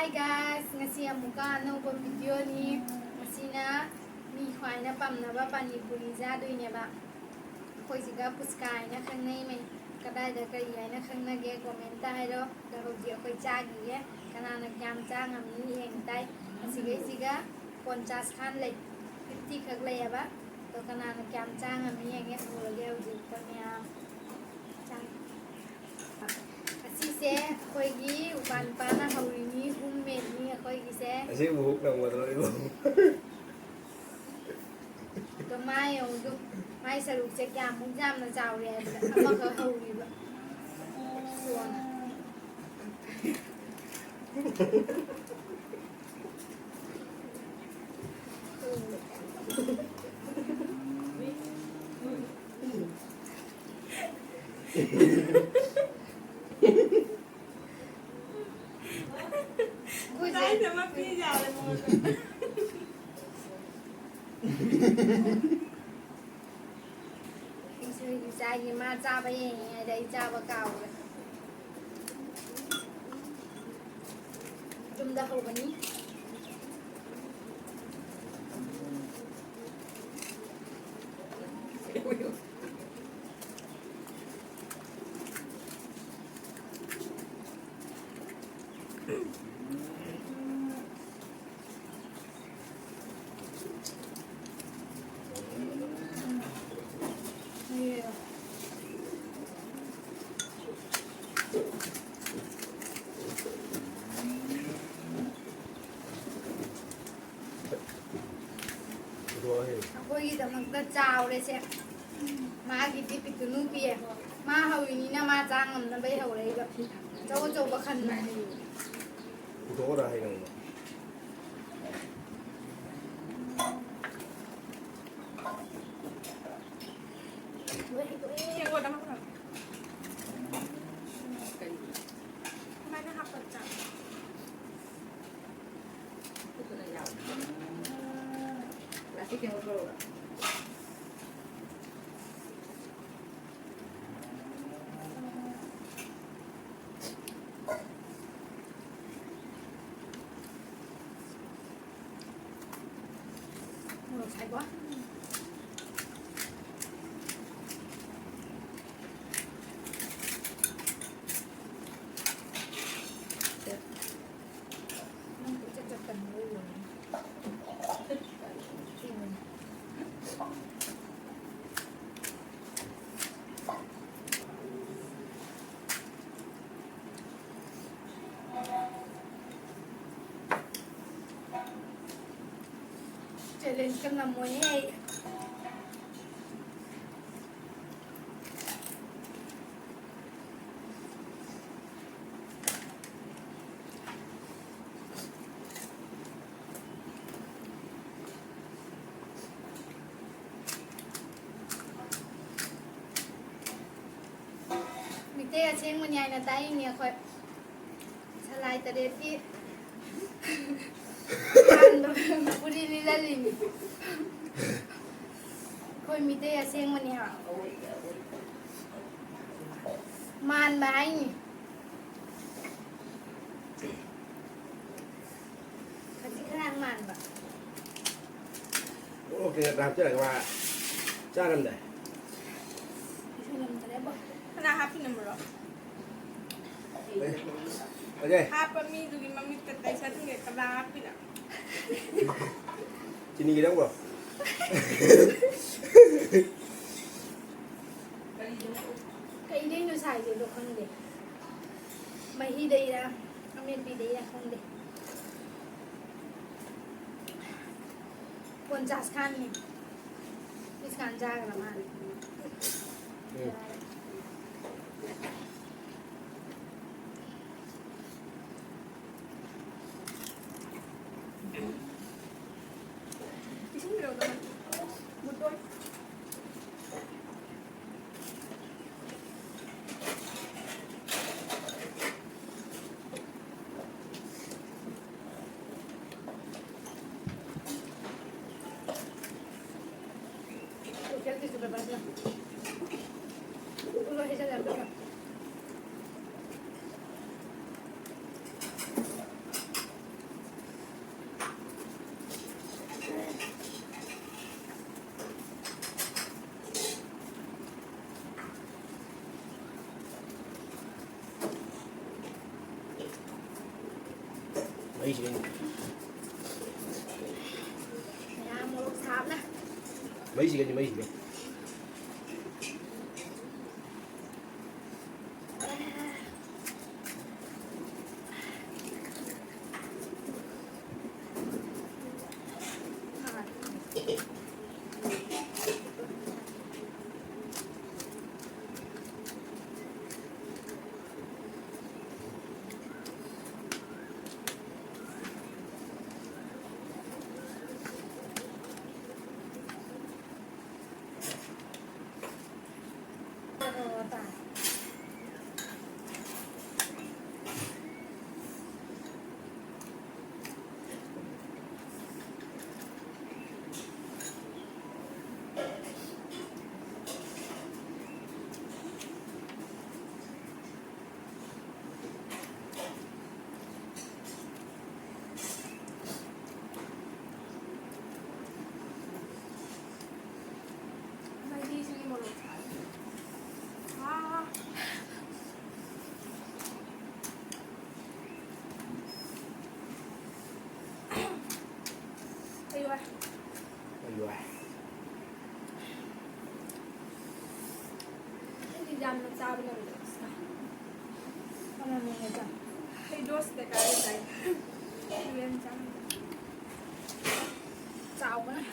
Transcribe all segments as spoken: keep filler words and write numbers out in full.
Hi guys, ꯉꯁꯤ ꯑꯃꯨꯛꯀ ꯑꯅꯧꯕ video ꯅꯤ꯫ ꯉꯁꯤꯅ ꯃꯤ ꯈ꯭ꯋꯥꯏꯅ ꯄꯥꯝꯅꯕ ꯄꯥꯅꯤ ꯄꯨꯔꯤ ꯆꯥꯗꯣꯏꯅꯦꯕ꯫ ꯑꯩꯈꯣꯏꯁꯤꯒ ꯄꯨꯁꯀꯥ ꯍꯥꯏꯅ ꯈꯪꯅꯩ꯫ ꯃꯩ ꯀꯗꯥꯏꯗ ꯀꯔꯤ ꯍꯥꯏꯅ ꯈꯪꯅꯒꯦ comment ꯇ ꯍꯥꯏꯔꯣ꯫ ꯑꯗꯣ ꯍꯧꯖꯤꯛ ꯑꯩꯈꯣꯏ ꯆꯥꯈꯤꯒꯦ꯫ ꯀꯅꯥꯅ ꯀꯌꯥꯝ ꯆꯥ ꯉꯝꯃꯤ ꯌꯦꯡ ꯇꯥꯏ꯫ ꯑꯁꯤꯒꯩꯁꯤꯒ ꯄꯣꯟꯆꯥꯁ ꯈꯥꯟ ꯂꯩ, fifty ꯈꯛ ꯂꯩꯌꯦꯕ꯫ ꯑꯗꯣ ꯀꯅꯥꯅ ꯀꯌꯥꯝ ꯆꯥ ꯉꯝꯃꯤ ꯌꯦꯡꯒꯦ꯫ ꯍꯧꯔꯒꯦ ꯍꯧꯖꯤꯛ ꯑꯩꯈꯣꯏ ꯃꯌꯥꯝ꯫ ꯆꯥ-, ꯑꯁꯤꯁꯦ ꯑꯩꯈꯣꯏꯒꯤ ꯎꯄꯥ ꯅꯨꯄꯥꯅ ꯍꯧꯔꯤꯅꯤ꯫ ꯍꯨꯝ ꯃꯦꯠꯅꯤ ꯑꯩꯈꯣꯏꯒꯤꯁꯦ꯫ ꯑꯁꯤꯕꯨ ꯍꯨꯛ ꯅꯝꯒꯗ꯭ꯔꯣ ꯑꯩꯕꯨ? ꯑꯗꯣ ꯃꯥ ꯌꯦꯡꯉꯨ, ꯑꯗꯨ ꯃꯥꯏ ꯁꯔꯨꯛꯁꯦ ꯀꯌꯥꯃꯨꯛ ꯌꯥꯝꯅ ꯆꯥꯎꯔꯦ ꯍꯥꯏꯕꯗ ꯑꯃꯈꯛ ꯍꯧꯔꯤꯕ꯫ ꯁꯣꯝ꯫ ꯑꯩꯈꯣꯏꯁꯦ ꯀꯥꯏꯗ ꯑꯃ ꯄꯤꯖꯥꯠꯅꯣ ꯃꯉꯣꯟꯗ? ꯑꯩꯁꯨ ꯏꯆꯥꯒꯤ ꯃꯥ ꯆꯥꯕ ꯌꯦꯡꯉꯤꯉꯩꯗ ꯑꯩ ꯆꯥꯕ ꯀꯥꯎꯔꯦ꯫ ꯌꯨꯝꯗ ꯍꯧꯕꯅꯤ꯫ ꯑꯩꯈꯣꯏꯒꯤꯗꯃꯛꯇ ꯆꯥꯎꯔꯦꯁꯦ꯫ ꯃꯥꯒꯤꯗꯤ ꯄꯤꯛꯇꯨꯅꯨ ꯄꯤꯌꯦ꯫ ꯃꯥ ꯍꯧꯔꯤꯅꯤꯅ ꯃꯥ ꯆꯥ ꯉꯝꯅꯕꯩ ꯍꯧꯔꯛꯏꯕ꯫ ꯑꯆꯧ ꯑꯆꯧꯕ ꯈꯟꯕꯅꯦ꯫ ꯄꯨꯊꯣꯛꯑꯣꯔꯥ ꯍꯩꯅꯧꯗꯣ? ꯀꯃꯥꯏꯅ ꯍꯥꯞꯄ ꯆꯥ? Challenge ꯀ ꯉꯝꯃꯣꯏꯍꯦ ꯑꯩ꯫ ꯃꯤꯇꯩ ꯑꯁꯦꯡꯕꯅꯤ ꯍꯥꯏꯅ ꯇꯥꯛꯏꯅꯦ ꯑꯩꯈꯣꯏ꯫ ꯁꯂꯥꯏ ꯇꯔꯦꯠꯀꯤ ꯄꯨꯔꯤ ꯂꯤꯂꯜꯂꯤꯅꯤ꯫ ꯑꯩꯈꯣꯏ ꯃꯤꯇꯩ ꯑꯁꯦꯡꯕꯅꯤ ꯍꯥꯏꯕ꯫ ꯃꯥꯟꯕ ꯍꯥꯏꯅꯤ꯫ ꯈꯖꯤꯛ ꯈꯔ ꯃꯥꯟꯕ꯫ ꯑꯣ, ꯀꯩꯅꯣ ꯍꯥꯞꯆꯔꯒ ꯃꯥ ꯆꯥꯔꯝꯗꯥꯏ꯫ ꯀꯅꯥ ꯍꯥꯞꯄꯤꯅꯣ ꯃꯣꯔꯣꯛ? ꯑꯦ, ꯑꯣꯖꯥ꯫ ꯍꯥꯞꯄ ꯃꯤꯗꯨꯒꯤ ꯃꯃꯤꯠꯇ ꯇꯩꯁꯟꯒꯦ, ꯀꯅꯥ ꯍꯥꯞꯄꯤꯅꯣ? ꯆꯤꯅꯤꯒꯤ ꯅꯪꯕꯣ? ꯀꯩꯗꯩꯅꯣ ꯁꯥꯏꯁꯦꯗꯣ ꯈꯪꯗꯦ꯫ ꯃꯍꯤꯗꯩꯔꯥ, ꯑꯃꯦꯠꯄꯤꯗꯩꯔꯥ ꯈꯪꯗꯦ꯫ ꯄꯣꯟꯆꯥꯁ ꯈꯥꯟꯅꯤ꯫ ꯏꯁꯀꯥꯟ ꯆꯥꯈ꯭ꯔ ꯃꯥꯜꯂꯦ꯫ ꯎꯝ꯫ ꯏꯁꯤꯡ ꯄꯤꯔꯛꯑꯣ, ꯃꯨꯠꯇꯣꯔꯦ꯫ ꯃꯩꯁꯤꯒꯅꯤ꯫ ꯃꯌꯥꯝ ꯃꯣꯔꯣꯛ ꯁꯥꯕꯅ꯫ ꯃꯩꯁꯤꯒꯅꯤ, ꯃꯩꯁꯤꯒ꯫ ꯃꯍꯤꯁꯤꯒꯤ ꯃꯣꯔꯣꯛ ꯁꯥꯏ꯫ ꯑꯥ꯫ ꯑꯩ ꯋꯥꯏ꯫ ꯑꯩ ꯋꯥꯏ꯫ ꯑꯩꯗꯤ ꯌꯥꯝꯅ ꯆꯥꯕ ꯉꯝꯗꯦ꯫ ꯑꯃꯃꯝꯒ ꯆꯥ꯫ ꯑꯩ ꯗꯣꯁ ꯗꯔꯀꯥꯔ ꯇꯥꯏ꯫ ꯌꯦꯟ ꯆꯥꯅꯤꯡꯉꯦ꯫ ꯆꯥꯎꯕꯅ꯫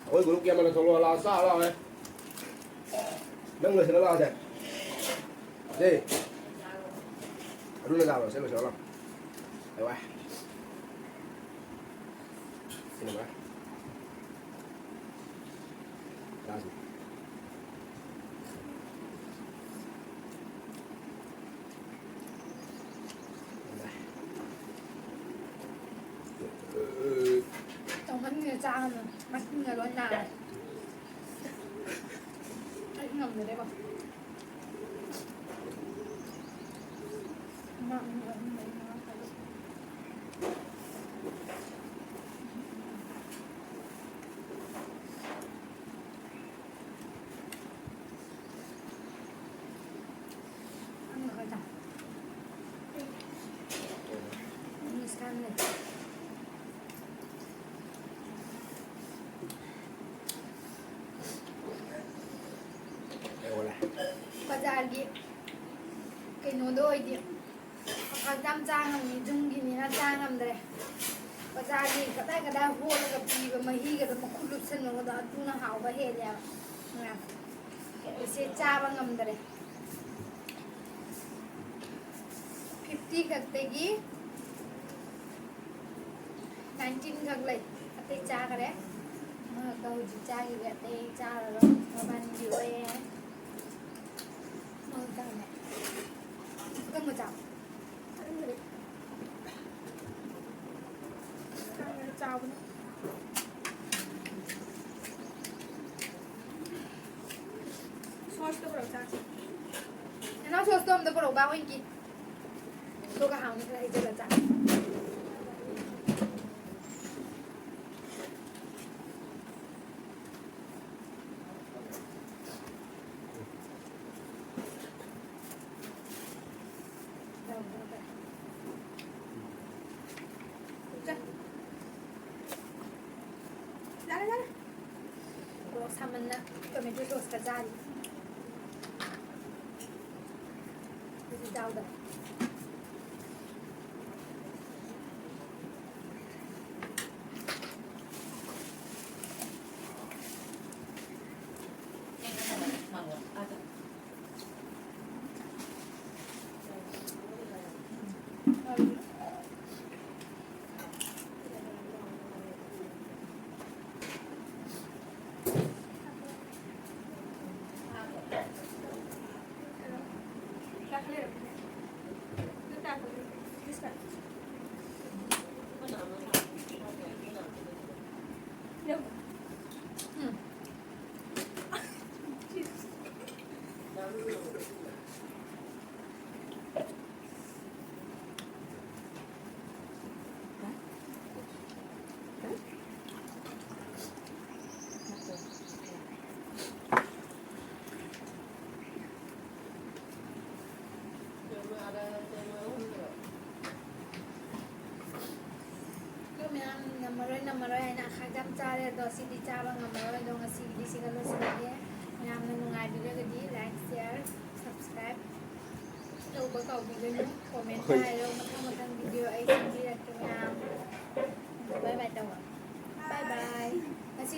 ꯑꯩꯈꯣꯏ ꯒ꯭ꯔꯨꯞꯀꯤ ꯑꯃꯅ ꯊꯣꯛꯂꯛꯑꯣ, ꯂꯥꯛꯑꯣ, ꯆꯥꯔꯣ, ꯂꯥꯛꯑꯣꯅꯦ꯫ ꯅꯪ ꯂꯣꯏꯁꯤꯜꯂ ꯂꯥꯛꯑꯣꯁꯦ꯫ ꯁꯦ꯫ ꯑꯗꯨꯅ ꯆꯥꯔꯣ, ꯁꯦ, ꯂꯣꯏꯁꯤꯜꯂ ꯂꯥꯛꯑꯣ꯫ ꯑꯩ ꯋꯥꯏ꯫ ꯁꯤꯅ ꯋꯥꯏ꯫ ꯆꯥꯁꯤ꯫ ꯇꯧꯍꯟꯒꯦ ꯆꯥꯒꯅꯨ꯫ ꯃꯆꯤꯟꯒ ꯂꯣꯏ ꯅꯥꯔꯦ꯫ ꯑꯩ ꯉꯝꯗꯔꯦꯕ꯫ ꯕꯖꯥꯔꯒꯤ ꯀꯩꯅꯣꯗꯣ ꯑꯣꯏꯗꯤ ꯍꯛꯆꯥꯡ ꯆꯥ ꯉꯝꯃꯤ, ꯌꯨꯝꯒꯤꯅꯤꯅ ꯆꯥ ꯉꯝꯗ꯭ꯔꯦ꯫ ꯕꯖꯥꯔꯒꯤ ꯀꯗꯥꯏ ꯀꯗꯥꯏ ꯍꯣꯠꯂꯒ ꯄꯤꯕ ꯃꯍꯤꯒꯗꯣ ꯃꯈꯨꯠ ꯂꯨꯞꯁꯟꯕꯒꯗꯣ ꯑꯗꯨꯅ ꯍꯥꯎꯕ ꯍꯦꯜꯂꯦꯕ꯫ ꯏꯆꯦ ꯆꯥꯕ ꯉꯝꯗ꯭ꯔꯦ꯫ ꯐꯤꯐꯇꯤ ꯈꯛꯇꯒꯤ ꯅꯥꯏꯟꯇꯤꯟ ꯈꯛ ꯂꯩ꯫ ꯑꯇꯩ ꯆꯥꯈꯔꯦ꯫ ꯑꯃꯈꯛꯇ ꯍꯧꯖꯤꯛ ꯆꯥꯈꯤꯕ, ꯑꯇꯩ ꯆꯥꯔꯔꯣꯏ꯫ ꯃꯕꯥꯅꯤꯒꯤ ꯑꯣꯏꯔꯦ꯫ ꯃꯣꯏ ꯆꯥꯅꯦ꯫ ꯑꯀꯪꯕ ꯆꯥꯎ꯫ ꯆꯥꯎꯕꯅꯦ꯫ ꯁꯣꯁꯇꯣ ꯄꯨꯔꯛꯑꯣ ꯆꯥꯁꯤ꯫ ꯅꯅꯥꯎ ꯁꯣꯁꯇꯣ ꯑꯝꯇ ꯄꯨꯔꯛꯎꯕ, ꯑꯩꯈꯣꯏꯒꯤ꯫ ꯑꯗꯨꯒ ꯍꯥꯎꯅ ꯈꯔ ꯍꯩꯖꯤꯜꯂ ꯆꯥ꯫ ꯌꯥꯔꯦ, ꯌꯥꯔꯦ꯫ ꯃꯣꯔꯣꯛ ꯁꯥꯃꯟꯅ ꯇꯣꯃꯦꯇꯣ ꯁꯣꯁꯀ ꯆꯥꯔꯤ꯫ ꯑꯗꯨꯗꯤ ꯆꯥꯎꯗꯅ꯫ ꯑꯗꯣ ꯁꯤꯗꯤ ꯆꯥꯕ ꯉꯝꯃꯔꯣꯏ꯫ ꯑꯗꯣ ꯉꯁꯤꯒꯤꯗꯤ ꯁꯤꯒ ꯂꯣꯏꯁꯤꯜꯂꯒꯦ꯫ ꯃꯌꯥꯝꯅ ꯅꯨꯡꯉꯥꯏꯕꯤꯔꯒꯗꯤ like, share, subscribe ꯇꯧꯕ ꯀꯥꯎꯕꯤꯒꯅꯨ꯫ Comment ꯇ ꯍꯣꯏ꯫ ꯍꯥꯏꯔꯣ꯫ ꯃꯊꯪ ꯃꯊꯪ video ꯑꯩ ꯁꯦꯝꯕꯤꯔꯛꯀꯦ ꯃꯌꯥꯝ꯫ Bye bye ꯇꯧꯔꯣ꯫ Bye bye꯫